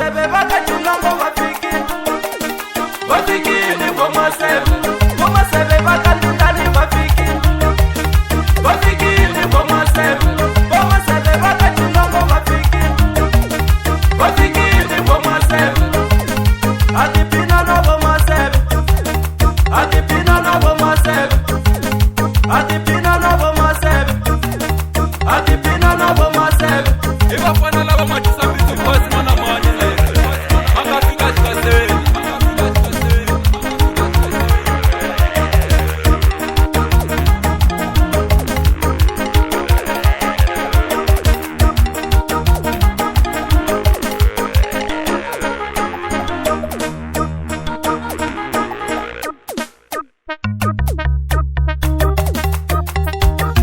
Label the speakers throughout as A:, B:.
A: Vomaseve va ka Chilongo va fikile, va fikile Vomaseve. Vomaseve va ka Ndundani va fikile, va fikile Vomaseve. Vomaseve va ka Chilongo va fikile, va fikile Vomaseve. A tiphina na Vomaseve, a tiphina na Vomaseve, a tiphina na Vomaseve, a tiphina na Vomaseve.
B: I vafana lava machisa mbitsi boys mana mani leri va nga fika xikaseni.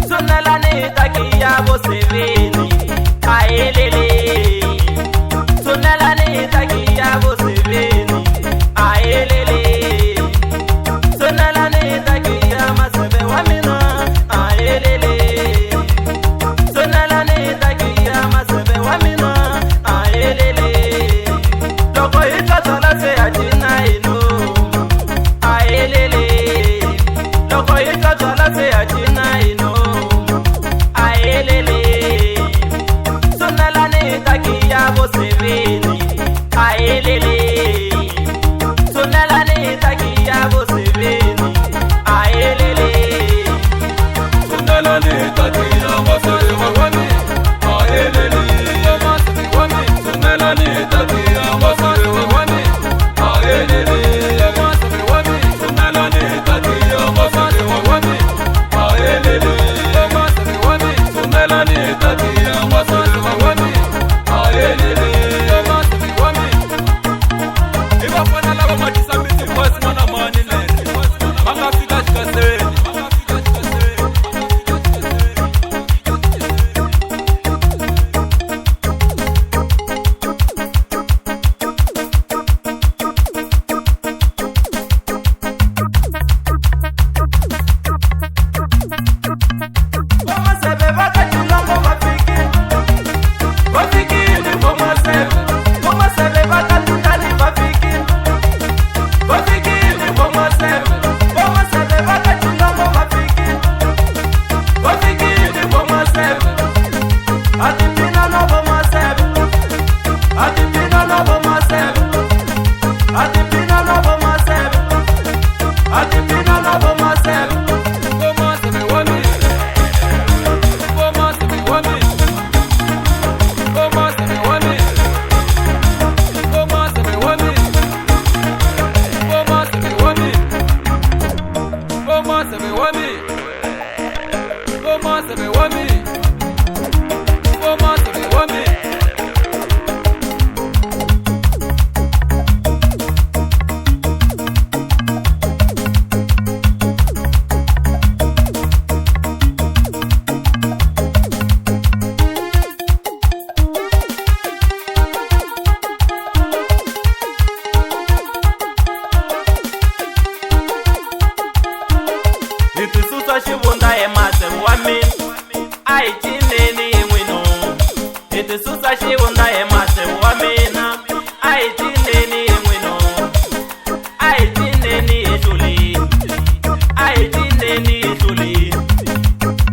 A: Tshunelani takiya voseveni, ahelele. Tshunelani takiya voseveni, ahelele. Tshunelani takiya maseve wa mina, ahelele. Tshunelani takiya maseve wa mina, ahelele. Loko hi twa byala se ha cina hino, ahelele. Loko hi twa byala se ha cina hino, ahelele. Tshunelani takiya voseveni, ahelele. Tshunelani takiya voseveni, ahelele.
B: Tshunelani tatiya maseve wa mina, ahelele. Tshunelani tatiya maseve wa mina, ahelele. Tshunelani tatiya maseve wa mina, ahelele. Tshunelani tatiya maseve wa mina, ahelele. I vafana lava machisa mbitsi boys mana mani leri va nga fika xikaseni.
A: Vomaseve va ka Chilongo va fikile, va fikile Vomaseve. Vomaseve va ka Ndundani va fikile, va fikile Vomaseve. Vomaseve va ka Chilongo va fikile, va fikile Vomaseve. A tiphina na Vomaseve, a tiphina na Vomaseve, a tiphina na Vomaseve, a tiphina na Vomaseve.
B: Vomaseve wa mina, Vomaseve wa mina, Vomaseve wa mina, Vomaseve wa mina, Vomaseve wa mina, Vomaseve wa mina, Vomaseve wa mina, Vomaseve wa mina.
A: Hi tisusa xivundza hi maseve wa mina, a hi cineni n'wino. Hi tisusa xivundza hi maseve wa mina, a hi cineni n'wino. A hi cineni hi hluleni, a hi cineni hi hluleni,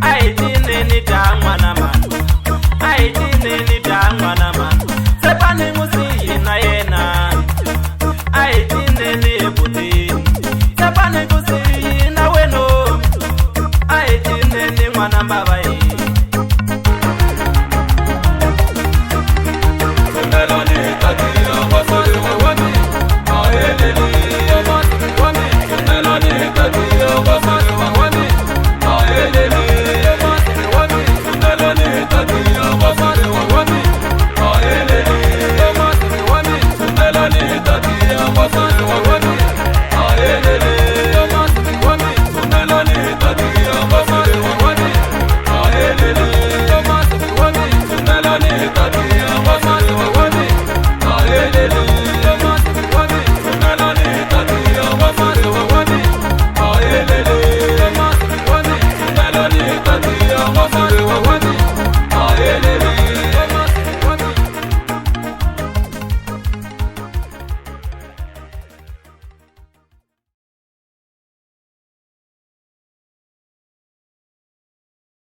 A: a hi cineni dya n'wana mani, a hi cineni dya n'wana mani. Tshepani n'wi na yena, a hi cineni hi butini. Tshepani ku siyi na weno, a hi cineni n'wana mbava.